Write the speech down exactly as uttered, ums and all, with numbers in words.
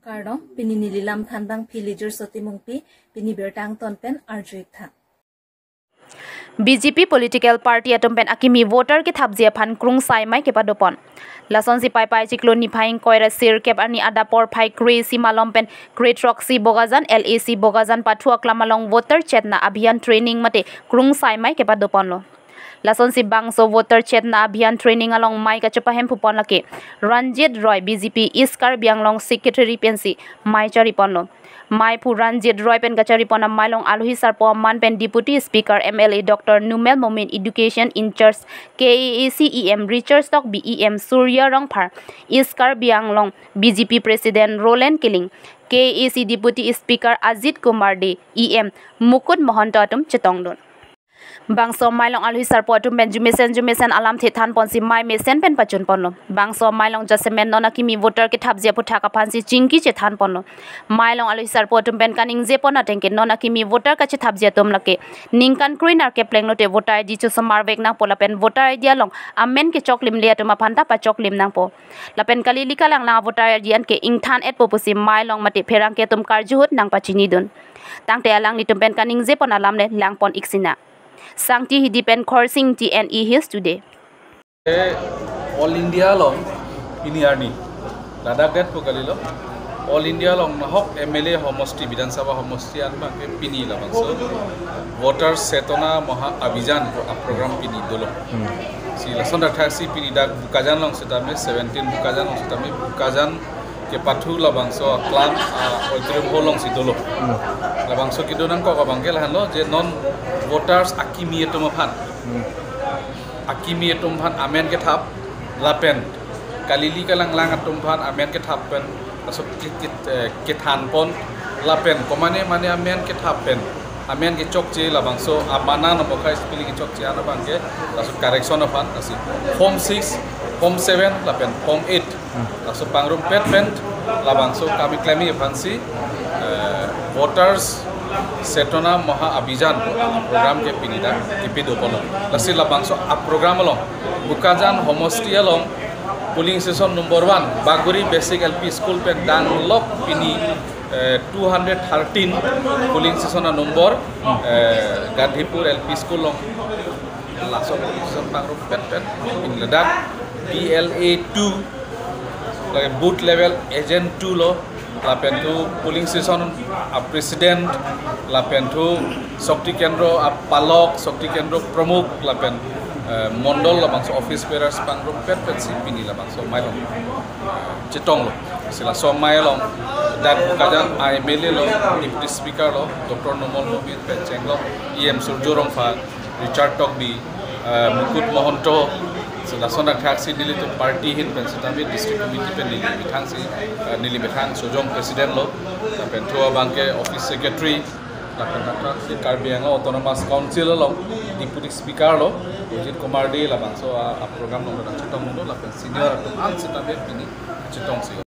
Kardom, pini neli lam thanbang phi Lijur Soti Mungpi, pini birta angton pen arju-ik tha. B J P political party atum pen akimi voter kethapji aphan krungsai mei kepadopon. Lasonsi Paipai chiklo niphai ingkoi ra sirkep arni adap porphai kre-isi malom pen kre-throksi Bokajan L A C Bokajan pathu aklam along Voter Chetna Abhiyan training mate krungsai mei kepadoponlo. Lasonsi bangso Voter Chetna Abhiyan training along mei kachepahemphupon lake Ranjit Roy, B J P East Karbi Anglong Secretary pensi mei chariponlo. Meiphu Ranjit Roy pen kacharipon amei along alohi sarpo aman pen Deputy Speaker M L A Doctor Numal Momin, Education in-charge K A A C E M Richard Tokbi, E M Surya Rongphar, East Karbi Anglong B J P President Roland Killing, K A A C Deputy Speaker Ajit Kumar Dey, E M Mukut Mahanta atum chetongdun. Bangso mei along alohi sarpo atum pen jumesen jumesen alamthe thanponsi mei mesen pen pachunponlo. Bangso mei along jasemet non akimi voter kethapji aphuthak aphansi chingki chethanponlo. Mei along alohi sarpo atum pen kaningjepon ateng ke non akimi voter kachethapji atum lake ningkan krui nerkep plenglote voter I D chosomar vek nangpo lapen voter I D along amen kechoklimle atum aphanta pachoklim nangpo. Lapen kalili kalanglang voter I D an ke ingthan-etpo pusi mei along mate pherangke atum karju ahut nangpachinidun. Tangte alanglitum pen kaningjepon alam le langpon-ik sinang. Sangti Hidi pen Khorsing T N E Hills Today. Eh, All India along pini arni ladak det pu kalilo. All India along nahok M L A homosti, Bidhan Sabha homosti an abangke pini labangso Voter Chetna Maha Abhiyan a program pini dolo. Hmm. Si lason dak thaksi pini dak Bokajan along setame, seventeen Bokajan along setame, Bokajan kepathu labangso aklam, ah, auditorium hall alongsi dolo. Hmm. Labangso kedo nangkok abangke lahenlo je non voters akimi atum aphan. Hmm. Akimi atum aphan amen kethap lapen kalili kalanglang atum aphan amen kethap pen laso ki-, ki-, eh, kethanpon lapen komane mane amen kethap pen amen kechokche labangso amana nomoka spelling kechokche an abangke laso correction aphan lasi Form six, Form seven lapen Form eight. Hmm. Laso pangrumpet pen labangso kami klemi aphansi, eh, Voters Chetna Maha Abhiyan program ke pini dak kepadoponlo. Lasi labangso a program along Bokajan homosti along polling station number one, Bagori Basic L P School pen danglok pini, eh, two hundred thirteen polling station a number, eh, Gandhipur L P School along laso polling station pangrumpet pen pini ladak B L A two, lake booth level agent two lo, lapen thu polling station a president, lapen thu Shakti Kendro a palok, Shakti Kendro pramukh, lapen, eh, mondol labangso office bearers pangrumpet pensi pini labangso mei along chetonglo. Si laso mei along dak Bokajan a M L A lo, Deputy Speaker lo, Doctor Numal Momin pen chenglok E M Surjya Rongphar, Richard Tokbi, eh, Mukut Mahanta, si lason dak thaksi nelitum party ahin pen setame district committee pen neli methangsi, eh, neli methang Sojong president lo, lapen thu abangke office secretary, lapen thaksi Karbi Anglong Autonomous Council along Deputy Speaker lo, Ajit Kumar Dey labangso a, a program along dak chetongdunlo, lapen senior atum an setame pini chetongsi.